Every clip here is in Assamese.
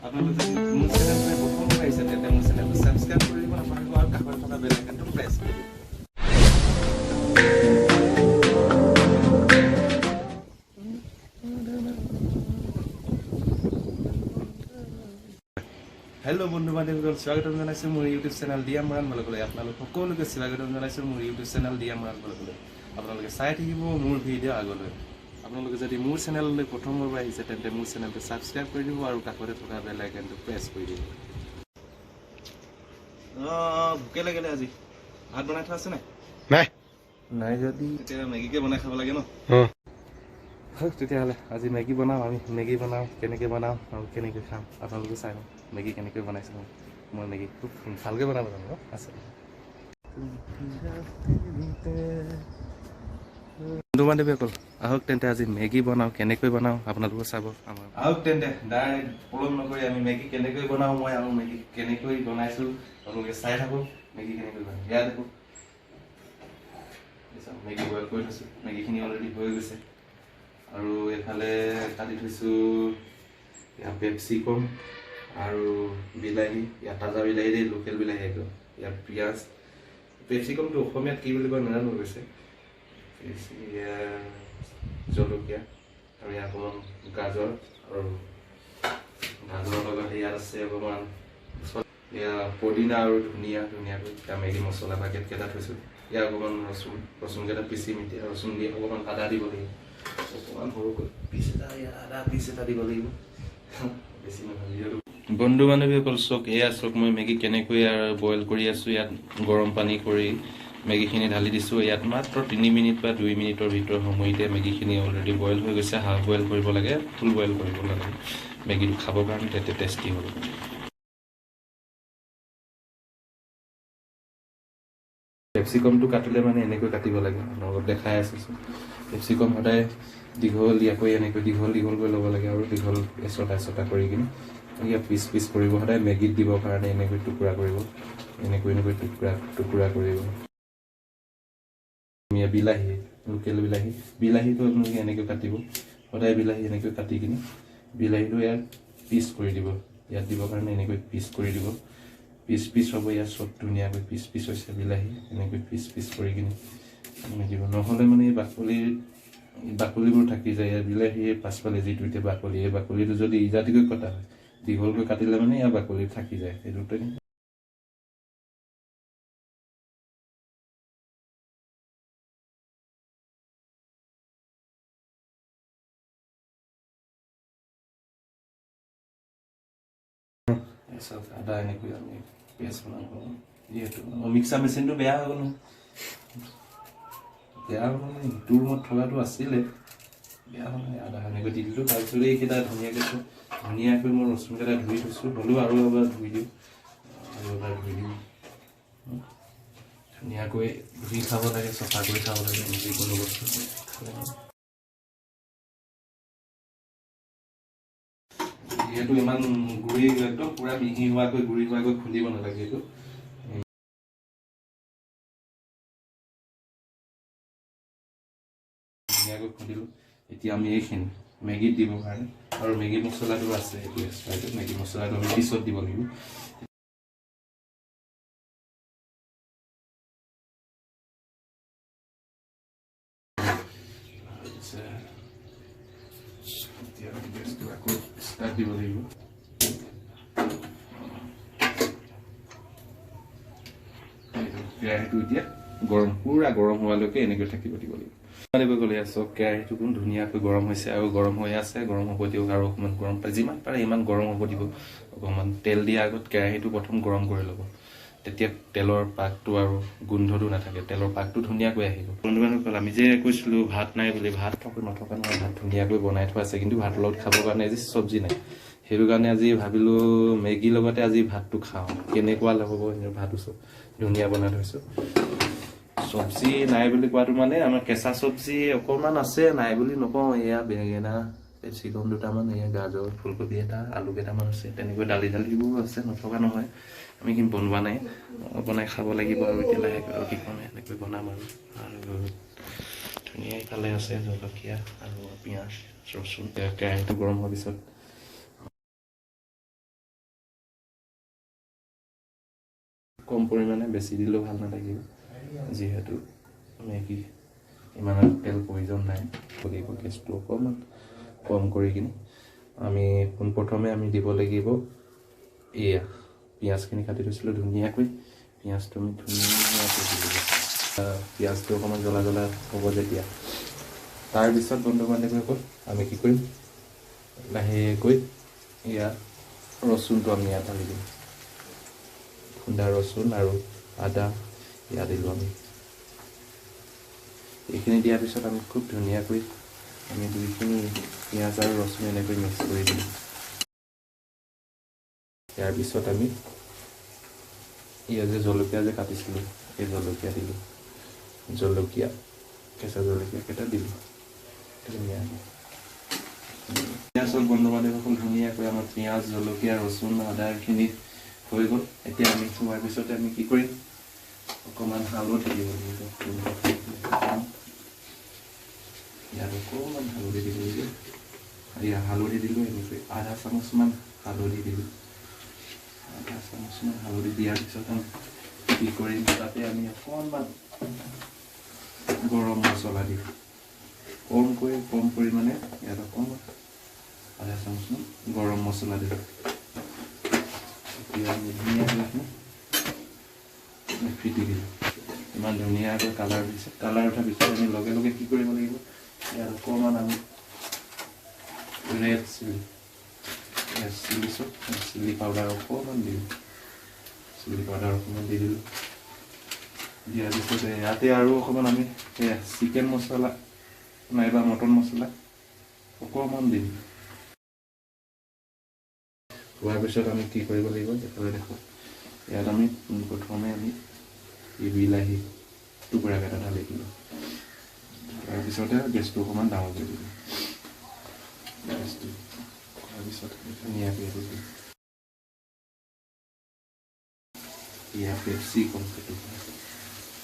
আপোনালোক যদি মোৰ চেনেলটোৱে প্ৰথমবাৰ আহিছে, তেন্তে মোৰ চেনেলটো ছাবস্ক্ৰাইব কৰি দিব নাপাহৰিব আৰু কাষত থকা বেল আইকনটো প্ৰেছ কৰি দিব। হেল্ল' বন্ধু বান্ধৱীসকল, স্বাগতম জনাইছোঁ মোৰ ইউটিউব চেনেল দিয়া মৰাণ ব্লগলৈ। আপোনালোক সকলোকে স্বাগতম জনাইছোঁ মোৰ ইউটিউব চেনেল দিয়া মৰাণ ব্লগলৈ। আপোনালোকে চাই থাকিব মোৰ ভিডিঅ' আগলৈ। আপোনালোকে যদি মোৰ চেনেললৈ প্ৰথমবাৰ আহিছে, তেন্তে মোৰ চেনেলটো ছাবস্ক্ৰাইব কৰি দিব আৰু কাষতে থকা বেল আইকনটো প্ৰেছ কৰি দিব। অঁ, ভোকে লাগিলে। আজি ভাত বনাই থোৱা আছে নাই? নাই। নাই যদি তেতিয়া মেগীকে বনাই খাব লাগে ন? অঁ। হওক, তেতিয়াহ'লে আজি মেগী বনাওঁ আমি। মেগী বনাওঁ, কেনেকৈ বনাওঁ আৰু কেনেকৈ খাম আপোনালোকে চাই লওঁ। মেগী কেনেকৈ বনাইছোঁ মই। মই মেগী খুব ভালকৈ বনাব জানো ন আছে। বন্ধু বান্ধৱীসকল, আহক তেন্তে আজি মেগী বনাওঁ। কেনেকৈ বনাওঁ আপোনালোকে চাব আমাৰ। আহক তেন্তে, ডাইৰেক্ট পলম নকৰি আমি মেগী কেনেকৈ বনাওঁ, মই আৰু মেগী কেনেকৈ বনাইছোঁ আপোনালোকে চাই থাকক। মেগী কেনেকৈ বনাওঁ ইয়াত দেখোঁ। মেগী বইল কৰি থৈছোঁ, মেগীখিনি অলৰেডি হৈ গৈছে। আৰু এইফালে কাটি থৈছোঁ ইয়াত পেপচিকম আৰু বিলাহী, ইয়াত তাজা বিলাহী দেই, লোকেল বিলাহী একদম। ইয়াত পিঁয়াজ। পেপচিকমটো অসমীয়াত কি বুলি কয় নাজানো অৱশ্যে। ইয়াত জলকীয়া আৰু ইয়াত অকণমান গাজৰ আৰু গাজৰৰ লগত ইয়াত আছে অকণমান এয়া পদিনা আৰু ধনিয়া। ধুনীয়াকৈ এতিয়া মেগী মছলা পেকেট কেইটা থৈছোঁ। ইয়াত অকণমান ৰচুন, ৰচুনকেইটা পিচিম এতিয়া। ৰচুন দি অকণমান আদা দিব লাগিব, অকণমান সৰুকৈ পিচ এটা। ইয়াত আদা পিচ এটা দিব লাগিব, বেছি নহয় যিহেতু। বন্ধু বান্ধৱীসকল, চাওক, এয়া চাওক, মই মেগী কেনেকৈ বইল কৰি আছোঁ। ইয়াত গৰম পানী কৰি মেগীখিনি ঢালি দিছোঁ। ইয়াত মাত্ৰ 3 মিনিট বা 2 মিনিটৰ ভিতৰত সময়তে মেগীখিনি অলৰেডি বইল হৈ গৈছে। হাফ বইল কৰিব লাগে, ফুল বইল কৰিব নালাগে। মেগীটো খাবৰ কাৰণে তেতিয়া টেষ্টি হ'ব। পেপচিকমটো কাটিলে মানে এনেকৈ কাটিব লাগে, আপোনালোকক দেখাই আছোঁ। পেপচিকম সদায় দীঘলীয়াকৈ, এনেকৈ দীঘল দীঘলকৈ ল'ব লাগে আৰু দীঘল এচটা এচটা কৰি কিনে ইয়াত পিচ পিচ কৰিব। সদায় মেগীত দিবৰ কাৰণে এনেকৈ টুকুৰা কৰিব, এনেকৈ এনেকৈ টুকুৰা টুকুৰা কৰিব। বিলাহী, লোকেল বিলাহী, বিলাহীটো আপোনালোকে এনেকৈ কাটিব। সদায় বিলাহী এনেকৈ কাটি কিনে বিলাহীটো ইয়াত পিচ কৰি দিব। ইয়াত দিবৰ কাৰণে এনেকৈ পিচ কৰি দিব। পিচ পিচ হ'ব ইয়াত চব, ধুনীয়াকৈ পিচ পিচ হৈছে বিলাহী। এনেকৈ পিচ পিচ কৰি কিনে এনেকৈ দিব। নহ'লে মানে এই বাকলিবোৰ থাকি যায়। ইয়াৰ বিলাহীৰ পাছফালে যিটো এতিয়া বাকলি, এই বাকলিটো যদি ইজাতিকৈ কটা হয়, দীঘলকৈ কাটিলে মানে ইয়াৰ বাকলি থাকি যায়। সেইটো তেনেকৈ চাওক, আদা এনেকৈ আমি পেষ্ট বনাব পাৰোঁ। যিহেতু মিক্সাৰ মেচিনটো বেয়া হৈ গ'ল নহয়, বেয়া হ'ল মানে ইটো ৰুমত থকাটো আছিলে, বেয়া হ'ল মানে। আদা এনেকৈ দি দিলোঁ। তাৰপিছত এইকেইটা ধুনীয়াকৈ ধুনীয়াকৈ মই ৰচুনকেইটা ধুই থৈছোঁ, হ'লেও আৰু এবাৰ ধুই দিওঁ, আৰু এবাৰ ধুই দিওঁ। ধুনীয়াকৈ ধুই খাব লাগে, চফা কৰি খাব লাগে যিকোনো বস্তু খালে। যিহেতু ইমান গুড়ি, একদম পূৰা মিহি হোৱাকৈ, গুড়ি হোৱাকৈ খুন্দিব নালাগে এইটো। ধুনীয়াকৈ খুন্দিলোঁ। এতিয়া আমি এইখিনি মেগীত দিবৰ কাৰণে আৰু মেগী মছলাটো আছে, এইটো এক্সট্ৰাকৈ মেগী মছলাটো আমি পিছত দিব লাগিব। তাৰপিছত এতিয়া আমি গেছটো আকৌ ষ্টাৰ্ট দিব লাগিব। এইটো কেৰাহীটো এতিয়া গৰম, পূৰা গৰম হোৱালৈকে এনেকৈ থাকিব দিব লাগিব। দিব গ'লে চাওক, কেৰাহীটো কোন ধুনীয়াকৈ গৰম হৈছে আৰু গৰম হৈ আছে। গৰম হ'ব দিয়ক আৰু অকণমান গৰম পাই, যিমান পাৰে ইমান গৰম হ'ব দিব। অকণমান তেল দিয়াৰ আগত কেৰাহীটো প্ৰথম গৰম কৰি ল'ব, তেতিয়া তেলৰ পাকটো আৰু গোন্ধটো নাথাকে, তেলৰ পাকটো ধুনীয়াকৈ আহিব। বন্ধু বান্ধৱীসকল, আমি যে কৈছিলোঁ ভাত নাই বুলি, ভাত থকা নথকা নহয়, ভাত ধুনীয়াকৈ বনাই থোৱা আছে। কিন্তু ভাতৰ লগত খাবৰ কাৰণে আজি চব্জি নাই। সেইটো কাৰণে আজি ভাবিলোঁ মেগীৰ লগতে আজি ভাতটো খাওঁ, কেনেকুৱা হ'ব। ভাতো চব ধুনীয়া বনাই থৈছোঁ। চব্জি নাই বুলি কোৱাটো মানে আমাৰ কেঁচা চব্জি অকণমান আছে, নাই বুলি নকওঁ। এয়া বেঙেনা, পেপচিকম দুটামান, এয়া গাজৰ, ফুলকবি এটা, আলু কেইটামান আছে। তেনেকৈ দালি দালিবোৰ আছে, নথকা নহয়। আমি কিন্তু বনোৱা নাই, বনাই খাব লাগিব আৰু এতিয়া লাহেকৈ। আৰু কি ক'ম, এনেকৈ বনাম আৰু ধুনীয়া ইফালে আছে জলকীয়া আৰু পিঁয়াজ, ৰচুন। কেৰাহীটো গৰম হোৱাৰ পিছত কম পৰিমাণে, বেছি দিলেও ভাল নালাগিব, যিহেতু মেগী ইমান তেল প্ৰয়োজন নাই। লাগিব গেছটো অকণমান কম কৰি কিনি আমি পোনপ্ৰথমে আমি দিব লাগিব এয়া পিঁয়াজখিনি কাটি থৈছিলোঁ ধুনীয়াকৈ। পিঁয়াজটো আমি ধুনীয়াকৈ দি দিব। পিঁয়াজটো অকণমান জ্বলা জ্বলা হ'ব যেতিয়া, তাৰপিছত বন্ধু বান্ধৱীসকল আমি কি কৰিম, লাহেকৈ এয়া ৰচুনটো আমি ইয়াত ঢালি দিম। খুন্দা ৰচুন আৰু আদা ইয়াত দিলোঁ আমি। এইখিনি দিয়াৰ পিছত আমি খুব ধুনীয়াকৈ আমি দুইখিনি পিঁয়াজ আৰু ৰচুন এনেকৈ মিক্স কৰি দিম। ইয়াৰ পিছত আমি ইয়াত যে জলকীয়া যে কাটিছিলোঁ এই জলকীয়া দিলোঁ, জলকীয়া কেঁচা জলকীয়া কেইটা দিলোঁ ধুনীয়াকৈ। পিঁয়াজ হ'ল বন্ধু বান্ধৱীসকল, ধুনীয়াকৈ আমাৰ পিঁয়াজ জলকীয়া ৰচুন আদাখিনি হৈ গ'ল। এতিয়া আমি হোৱাৰ পিছতে আমি কি কৰিম, অকণমান হালধি দিব লাগিব। ইয়াত অকণমান হালধি দিব লাগিব। এয়া হালধি দিলোঁ এনেকৈ আধা চামুচমান হালধি দিলোঁ। আধা চামুচমান হালধি দিয়াৰ পিছত আমি কি কৰিম, তাতে আমি অকণমান গৰম মছলা দিম, কমকৈ কম পৰিমাণে ইয়াত অকণমান আধা চামুচমান গৰম মছলা দিলোঁ। এতিয়া আমি ধুনীয়াকৈ ফিটি দিলোঁ। ইমান ধুনীয়াকৈ কালাৰ উঠিছে। কালাৰ উঠাৰ পিছত আমি লগে লগে কি কৰিব লাগিব, ইয়াত অকণমান আমি red chilli, chilli chilli powder অকণমান দিলোঁ। চিলি পাউডাৰ অকণমান দি দিলোঁ। দিয়াৰ পিছতে ইয়াতে আৰু অকণমান আমি চিকেন মছলা নাইবা মটন মছলা অকণমান দিম। হোৱাৰ পিছত আমি কি কৰিব লাগিব, এফালে দেখোঁ ইয়াত আমি পোনপ্ৰথমে আমি এই বিলাহী টুকুৰাকেইটা ঢালি দিলোঁ। তাৰপিছতে গেছটো অকণমান ডাঙৰ কৰি দিলোঁ। গেছটো কৰাৰ পিছত ধুনীয়াকৈ দিলোঁ এয়া পেপচিকম, সেইটো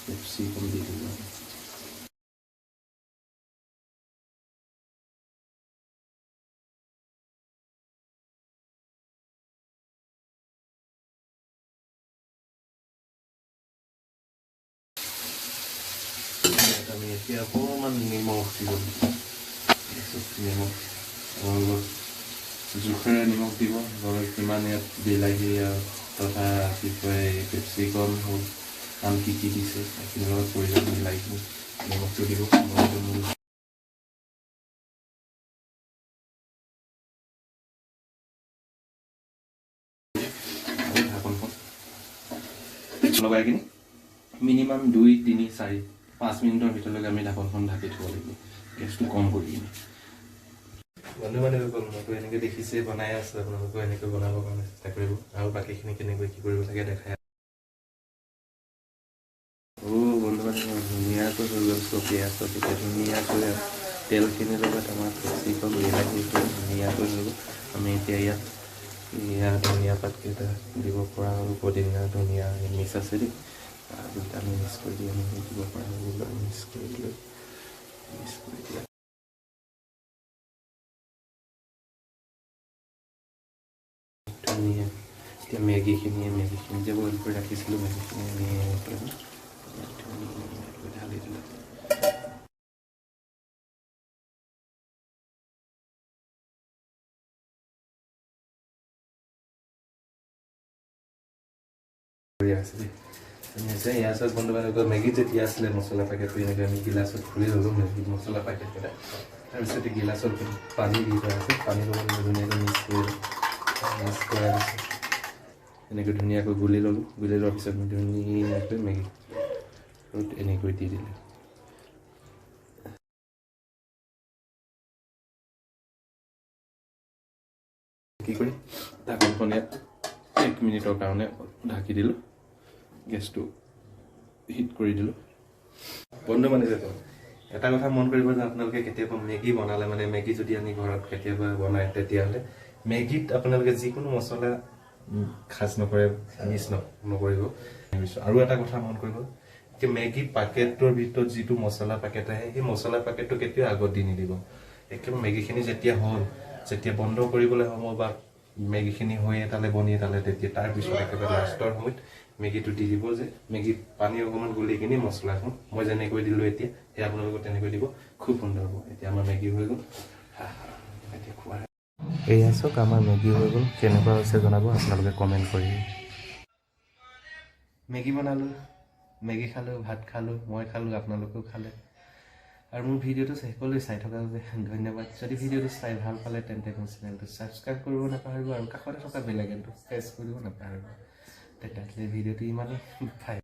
পেপচিকম দি দিলোঁ। আমি এতিয়া অকণমান নিমখ দিব, নিমখ আপোনালোকৰ জোখেৰে নিমখ দিব। আপোনালোকে কিমান ইয়াত বিলাহী তথা কি কয় পেপচিকম হওক আন কি কি দিছে সেইখিনিৰ লগত প্ৰয়োজন মিলাই কিনি নিমখটো দিব। আৰু ঢাকনখন লগাই কিনি মিনিমাম 2, 3, 4, 5 মিনিটৰ ভিতৰলৈকে আমি ঢাকনখন ঢাকি থ'ব লাগিব, গেছটো কম কৰি কিনি। বন্ধু বান্ধৱীসকল, মইতো এনেকৈ দেখিছে বনাই আছোঁ, আপোনালোকেও এনেকৈ বনাবৰ কাৰণে চেষ্টা কৰিব। আৰু বাকীখিনি কেনেকৈ কি কৰিব লাগে দেখাই। অ' বন্ধু বান্ধৱীসকল, ধুনীয়াকৈ হৈ গ'ল চব। পিঁয়াজ চব এতিয়া ধুনীয়াকৈ তেলখিনিৰ লগত আমাৰ পেপচিকম বিলাহী ধুনীয়াকৈ হৈ গ'ল। আমি এতিয়া ইয়াত ধনিয়া পাতকেইটা দিব পৰা হ'ল। পদিনা ধনিয়া মিক্স আছে দেই, দুটা আমি মিক্স কৰি দি আমি দিব পৰা হৈ গ'ল। মিক্স কৰি দিলোঁ, মিক্স কৰি দিয়া ধুনীয়া। এতিয়া মেগীখিনি যে বইল কৰি ৰাখিছিলোঁ, মেগীখিনি আমি ধুনীয়াকৈ ঢালি দিলোঁ। আছে দেই ইয়াৰ পিছত বন্ধু বান্ধৱীসকল, মেগীত যেতিয়া আছিলে মছলা পেকেটটো এনেকৈ আমি গিলাচত খুলি ল'লোঁ মেগী মছলা পেকেটকেইটা। তাৰপিছত গিলাচত পানী দি থোৱা আছে, পানী লগত ধুনীয়াকৈ মিক্স কৰিলোঁ। মিক্স কৰাৰ পিছত এনেকৈ ধুনীয়াকৈ গুলি ল'লোঁ। গুলি লোৱাৰ পিছত ধুনীয়াকৈ মেগী এনেকৈ দি দিলোঁ। কি কৰিম, ঢাকনখন ইয়াত 1 মিনিটৰ কাৰণে ঢাকি দিলোঁ, গেছটো হিট কৰি দিলোঁ। বন্ধু বান্ধৱীসকল, এটা কথা মন কৰিব যে আপোনালোকে কেতিয়াবা মেগী বনালে, মানে মেগী যদি আনি ঘৰত কেতিয়াবা বনায়, তেতিয়াহ'লে মেগীত আপোনালোকে যিকোনো মছলা খাজ নকৰে, মিক্স নকৰিব। আৰু এটা কথা মন কৰিব যে মেগী পেকেটটোৰ ভিতৰত যিটো মছলা পেকেট আহে, সেই মছলা পেকেটটো কেতিয়াও আগত দি নিদিব। একেবাৰে মেগীখিনি যেতিয়া হ'ল, যেতিয়া বন্ধ কৰিবলৈ হ'ব বা মেগীখিনি হৈ এটালে বনি এটালে, তেতিয়া তাৰপিছত একেবাৰে লাষ্টৰ সময়ত মেগীটো দি দিব। যে মেগীত পানী অকণমান গুলি কিনি মছলাখন মই যেনেকৈ দিলোঁ এতিয়া, সেই আপোনালোকে তেনেকৈ দিব, খুব সুন্দৰ হ'ব। এতিয়া আমাৰ মেগী হৈ গ'ল, এতিয়া খোৱা। এয়া চাওক, আমাৰ মেগী হৈ গ'ল। কেনেকুৱা হৈছে জনাব আপোনালোকে কমেণ্ট কৰি। মেগী বনালোঁ, মেগী খালোঁ, ভাত খালোঁ, মই খালোঁ, আপোনালোকেও খালে। আৰু মোৰ ভিডিঅ'টো শেষলৈ চাই থকাৰ বাবে ধন্যবাদ। যদি ভিডিঅ'টো চাই ভাল পালে, তেন্তে মোৰ চেনেলটো ছাবস্ক্ৰাইব কৰিব নাপাহৰিব আৰু কাষতে থকা বেল আইকনটো প্ৰেছ কৰিব নাপাহৰিব। তেন্তে আজিৰ ভিডিঅ'টো ইমানেই, বাই।